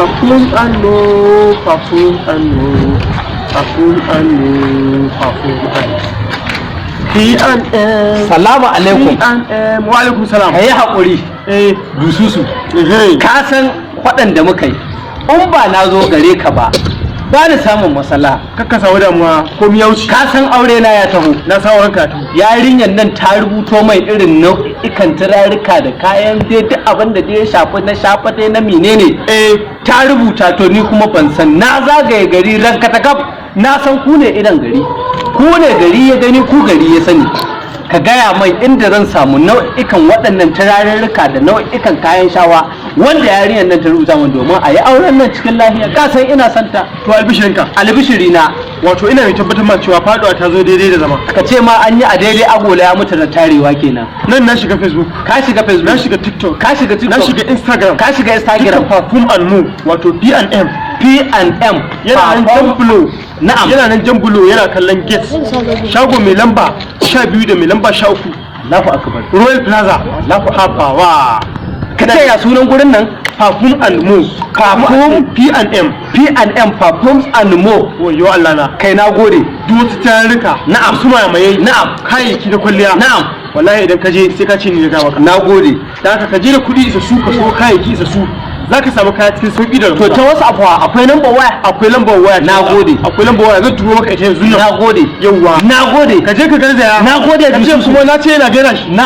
Perfume and more, perfume and more, perfume and more, perfume and P and M. Salamu alaikum. P and M. Wa alaikum salam. Ka yi haƙuri. Dususu. Ka san waɗanda muka yi. In ba na zo gare ka ba, ba ni samun matsala. Kakka samu damuwa, komi ya wuce. Ka san aure na ya taho. Na sa ranka ta. Yarinyar nan ta rubuto mai irin nau'ikan turarika da kayan dai duk abin da dai ya shafi na shafa dai na menene. Ta rubuta, to ni kuma ban san, na zagaye gari ranka ta kaf, na san ku ne idan gari. Ku ne gari ya gani, ku gari ya sani. Ka gaya mai inda zan samu nau'ikan waɗannan turarurruka da nau'ikan kayan shawa wanda yarinyar nan ta rubuta min, domin a yi auren nan cikin lafiya. Ka san ina santa. To, albishirinka. Albishiri na. Wato ina mai tabbatar ma cewa faduwa ta zo daidai da zama. Ka ce ma an yi a daidai, agola ya mutu da tarewa kenan. Nan na shiga Facebook. Ka shiga Facebook. Na shiga TikTok. Ka shiga TikTok. Na shiga Instagram. Ka shiga Instagram. Duka Perfume and More, wato P and M. P and M. Yana nan Jambulo. Na'am. Yana nan Jambulo, yana kallon gate. Shago mai lamba 12 da mai lamba 13. Allahu akbar. Royal Plaza. Allahu Habawa. Ka ce ya sunan gurin nan? Perfume and More. Perfume P and M. P and M, Perfumes and More. Wayo Allah na. Kai, na gode. Duk wasu tarurruka. Na'am. Su mamaye. Na'am. Kayayyaki na kwalliya. Na'am. Wallahi idan ka je, sai ka ce ni na maka. Na gode. Da haka ka je da kuɗi isassu, ka so kayayyaki isassu. Za ka samu kaya cikin sauƙi da To, ta wasu afuwa akwai number waya? Akwai lambar waya. Na gode. Akwai lambar waya, zan turo maka ita yanzu nan. Na gode. Yawwa. Na gode. Ka je ka garzaya. Na gode. Ka ce Dususu. kuma na ce yana gaira shi. Na